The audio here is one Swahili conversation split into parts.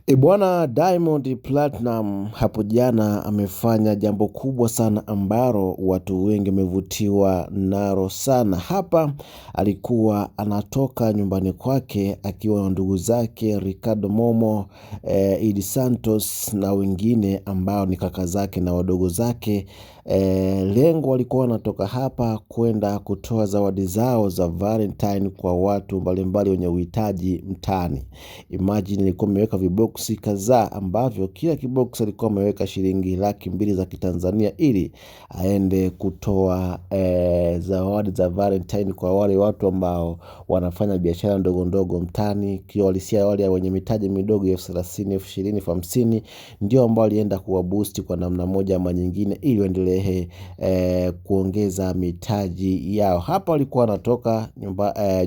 E bwana, Diamond Platinum hapo jana amefanya jambo kubwa sana ambalo watu wengi wamevutiwa nalo sana. Hapa alikuwa anatoka nyumbani kwake akiwa na ndugu zake Ricardo Momo, Idi Santos na wengine ambao ni kaka zake na wadogo zake. Lengo walikuwa wanatoka hapa kwenda kutoa zawadi zao za Valentine kwa watu mbalimbali wenye uhitaji mtaani. Imagine alikuwa ameweka viboksi kadhaa ambavyo kila kiboksi alikuwa ameweka shilingi 200,000 za Kitanzania ili aende kutoa zawadi za Valentine kwa wale watu ambao wanafanya biashara ndogo ndogo mtaani, kiuhalisia wale wenye mitaji midogo 30,000, 20,000, 50,000 ndio ambao alienda kuwabusti kwa namna moja ama nyingine ili waendelee kuongeza mitaji yao. Hapa alikuwa anatoka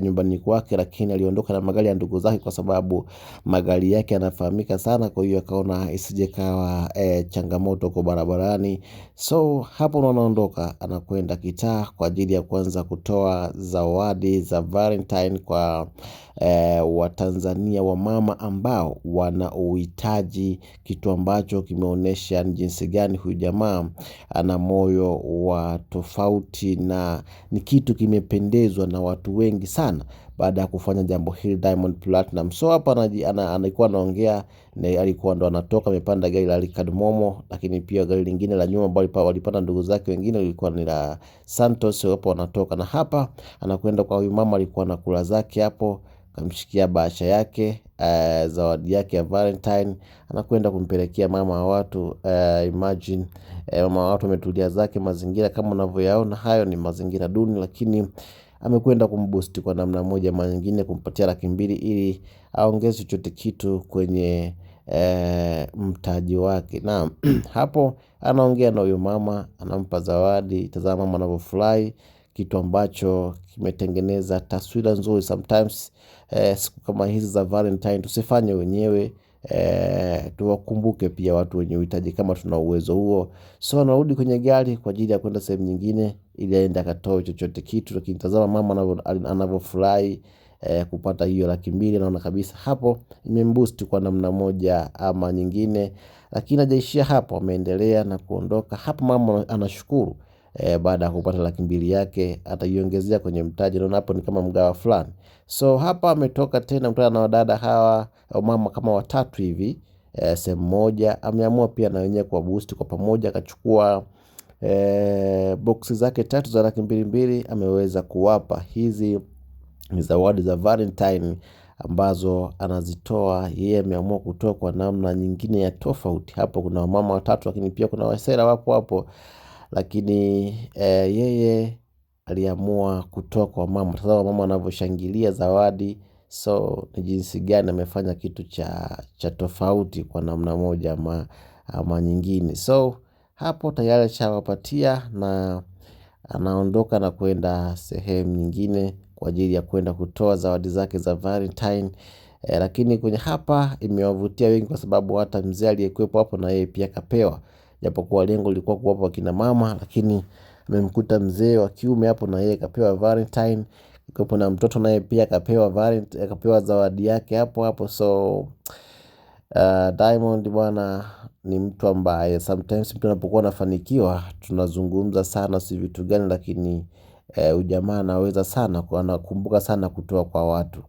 nyumbani kwake, lakini aliondoka na magari ya ndugu zake kwa sababu magari yake yanafahamika sana, kwa hiyo akaona isije kawa changamoto kwa barabarani. So hapo ndo anaondoka anakwenda kitaa kwa ajili ya kuanza kutoa zawadi za Valentine kwa Watanzania wa mama ambao wana uhitaji, kitu ambacho kimeonyesha ni jinsi gani huyu jamaa ana moyo wa tofauti na ni kitu kimependezwa na watu wengi sana baada ya kufanya jambo hili Diamond Platinum. So hapa alikuwa anaongea, alikuwa ndo anatoka amepanda gari la Richard Momo, lakini pia gari lingine la nyuma ambalo walipanda ndugu zake wengine lilikuwa ni la Santos, hapo wanatoka. Na hapa anakwenda kwa huyu mama, alikuwa na kula zake hapo, kamshikia bahasha yake, zawadi yake ya Valentine, anakwenda kumpelekea mama wa watu. Imagine mama wa watu ametulia zake, mazingira kama unavyoyaona hayo ni mazingira duni, lakini amekwenda kumboost kwa namna moja ama nyingine, kumpatia 200,000 ili aongeze chochote kitu kwenye mtaji wake. Na hapo anaongea na huyu mama, anampa zawadi. Tazama mama anavyofurahi, kitu ambacho kimetengeneza taswira nzuri. Sometimes siku kama hizi za Valentine tusifanye wenyewe, tuwakumbuke pia watu wenye uhitaji kama tuna uwezo huo. So anarudi kwenye gari kwa ajili ya kwenda sehemu nyingine ili aende akatoe chochote kitu, lakini tazama mama anavyofurahi kupata hiyo 200,000. Naona kabisa hapo imemboost kwa namna moja ama nyingine, lakini hajaishia hapo, ameendelea na kuondoka hapo. Mama anashukuru baada ya kupata 200,000 yake ataiongezea kwenye mtaji. Naona hapo ni kama mgawa fulani. So hapa ametoka tena kutana na wadada hawa au mama kama watatu hivi sehemu moja, ameamua pia na wenyewe kwa boost kwa pamoja, akachukua boksi zake 3 za 200,000 ameweza kuwapa. Hizi ni zawadi za Valentine ambazo anazitoa yeye, ameamua kutoa kwa namna nyingine ya tofauti. Hapo kuna wamama watatu, lakini pia kuna wasera wapo hapo, lakini yeye aliamua kutoa kwa mama. Tazama mama anavyoshangilia zawadi. So ni jinsi gani amefanya kitu cha tofauti kwa namna moja ama nyingine. So hapo tayari ashawapatia na anaondoka na kwenda sehemu nyingine kwa ajili ya kwenda kutoa zawadi zake za Valentine. Lakini kwenye hapa imewavutia wengi kwa sababu hata mzee aliyekuwepo hapo na yeye pia kapewa, japokuwa lengo lilikuwa kuwapa kina mama, lakini amemkuta mzee wa kiume hapo na yeye kapewa Valentine. Kuwepo na mtoto naye pia kapewa Valentine, kapewa zawadi yake hapo hapo. So Diamond bwana ni mtu ambaye sometimes mtu anapokuwa anafanikiwa tunazungumza sana si vitu gani, lakini ujamaa anaweza sana, anakumbuka sana kutoa kwa watu.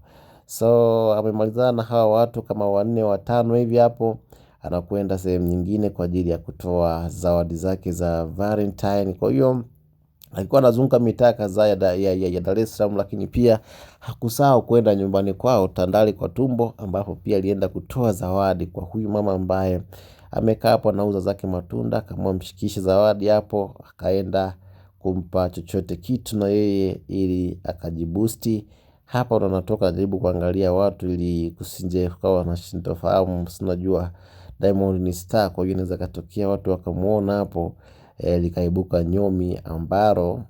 So amemalizana na hawa watu kama 4 5 hivi hapo, anakwenda sehemu nyingine kwa ajili ya kutoa zawadi zake za Valentine. Kwa hiyo alikuwa anazunguka mitaa kadhaa ya Dar es Salaam, lakini pia hakusahau kwenda nyumbani kwao Tandale kwa Tumbo, ambapo pia alienda kutoa zawadi kwa huyu mama ambaye amekaa hapo anauza zake matunda, kama mshikishe zawadi hapo, akaenda kumpa chochote kitu na yeye ili akajibusti. Hapa ndo anatoka anajaribu kuangalia watu ili kusije kukawa na sintofahamu. Sinajua Diamond ni star, kwa hiyo inaweza katokea watu wakamuona hapo, likaibuka nyomi ambalo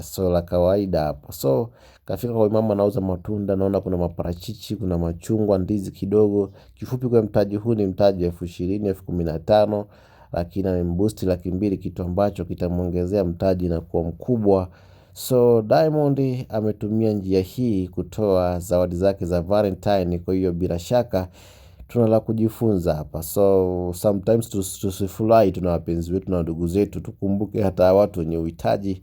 sio la kawaida hapo. So kafika kwa mama anauza matunda, naona kuna maparachichi, kuna machungwa, ndizi kidogo. Kifupi kwa mtaji huu ni mtaji 20,000, 15,000, lakini amemboost 200,000, kitu ambacho kitamuongezea mtaji na kuwa mkubwa. So Diamond ametumia njia hii kutoa zawadi zake za Valentine. Kwa hiyo bila shaka Tuna la kujifunza hapa. So sometimes tusifurahi tuna wapenzi wetu na ndugu zetu, tukumbuke hata watu wenye uhitaji,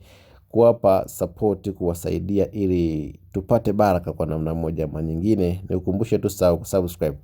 kuwapa support, kuwasaidia ili tupate baraka kwa namna moja ama nyingine. Nikukumbushe tu kusubscribe.